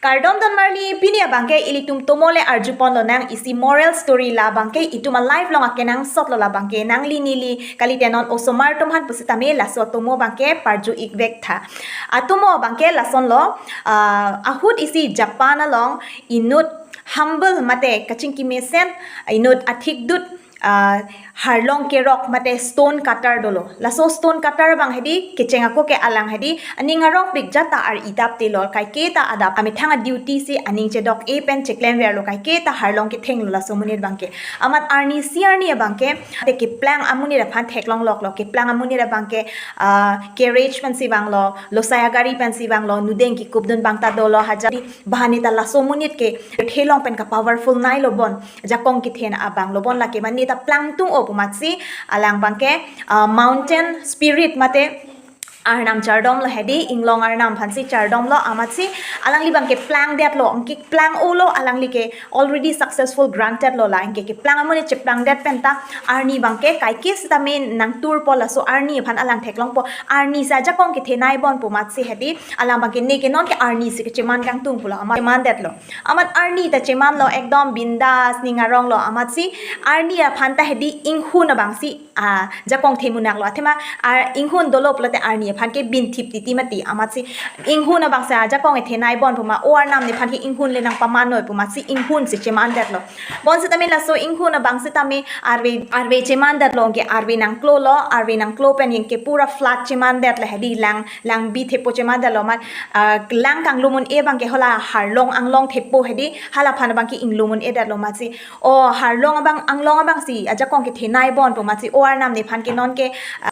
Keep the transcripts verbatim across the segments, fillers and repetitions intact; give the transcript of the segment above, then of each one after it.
Kardom don marli, pini abangke ilitum tomo le arjupon lonang isi moral story. La abangke itum a-life along akenangsot lo, la abangke nangli neli kalite non osomar atum aphan pusitame laso atomo abangke parju-ik vek tha. Atomo abangke lason lo, ah, ahut isi Japan along inut humble mate kachingki mesen, inut athikdut, ah, harlong kerok mate stone cutter dolo. Laso stone cutter abang hedi kecheng ako ke alang hedi aning arongpik jata ar-idap te lo, kaike ta adap amethang a-duty si aning chedok-e pen cheklem verlo, kaike ta harlong ketheng lo laso amonit abangke. Amat arnisi arni abangke te keplang amonit aphan theklong loklo, keplang amonit abangke, ah, carriage pensi vanglo, losai agari pensi vanglo, nudeng kikupdun abang ta dolo, hajar di bahani ta laso amonit ke thelong pen ka-powerful nai lo bon, jakong kethe abang lo bon, lake mane ta plangtung-o pu amatsi alang abangke, ah, mountain spirit mate arnam chardom lo hedi, inglong arnam aphansi chardom lo, amatsi alangli abangke plangdetlo, anke plang-o lo, alangli ke already successful granted lo, la anke keplang amonit cheplangdet pen ta arni abangke kaike sitame nangturpo, laso arni aphan alang theklongpo, arni si ajakong kethe nai bon pu amatsi hedi alang abangke neke non ke arni si kecheman kangtung pulo, amat chemandetlo. Amat arni ta chemanlo, ekdom bindas ning arong lo, amatsi arni aphan ta hedi inghun abangsi, ah, jakong themunak lo, athema ar inghun dolo pulote arni aphan ke binthip titi mati, amatsi inghun abangsi ajakong ethe nai bon pu ma, o arnam nephan ke inghun le nangpaman noi pu amatsi inghun si chemandetlo. Bonsitame laso inghun abang sitame arve, arve chemandetlo, anke arve nangklolo, arve nangklo pen anke pura flood chemandetlo hedi, lang, langbi thepo chemandetlo, amat, ah, lang kanglum un-e abangke hala harlong anglong thepo hedi, hala aphan abangke inglum un-edetlo, amatsi o harlong abang anglong abangsi ajakong kethe nai bon pu amatsi o arnam nephan ke non ke, ah,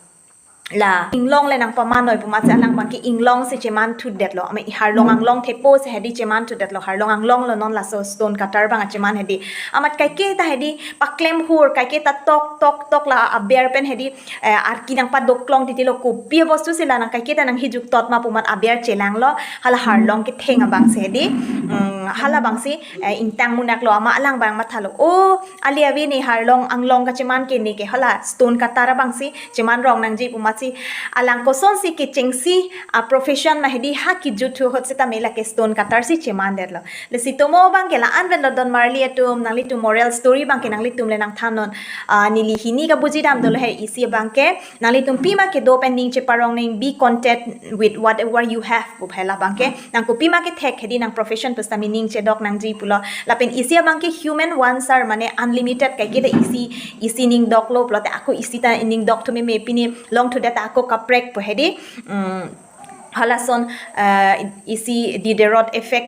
la inglong le nangpaman noi pu amatsi alang abangke inglong si cheman thudetlo, amat harlong anglong thepo si hedi cheman thudetlo, harlong anglong lo non laso stone cutter abang acheman hedi. Amat kaike ta hedi paklem hur, kaike ta tok tok tok la aber pen hedi, eh, arki nangpadoklong titi lo, kopi abostu si la nang kaike ta nanghijuk tot ma pu amat aber chelanglo, hala harlong ketheng abangsi hedi, mm, hala abangsi, eh, ingtang munak lo, amat alang abang mathalo, o, ali ave ne harlong anglong kacheman ke, neke hala stone cutter abangsi cheman rong nangji pu amatsi alang kosonsi kechengsi a-profession ma hedi ha kijut thu ahut sitame lake stone cutter si chemandetlo. Lasi tomo abangke la-an pen lo don marli atum, nanglitum moral story abangke nanglitum le nangthan non, ah, neli hini kabuji dam dolo he, isi abangke nanglitum pima kedo pen ning cheparong ning, be content with whatever you have pu phela abangke, nang kopima kethek hedi nang profession pusitame ning chedok nangji pulo. Lapen isi abangke human wants are mane unlimited, kaike ta isi, isi ning doklo pulote ako isi ta ning dok thu meme, pini long thudet ta ako kaprek pu hedi, mm, halason, eh, isi Diderot effect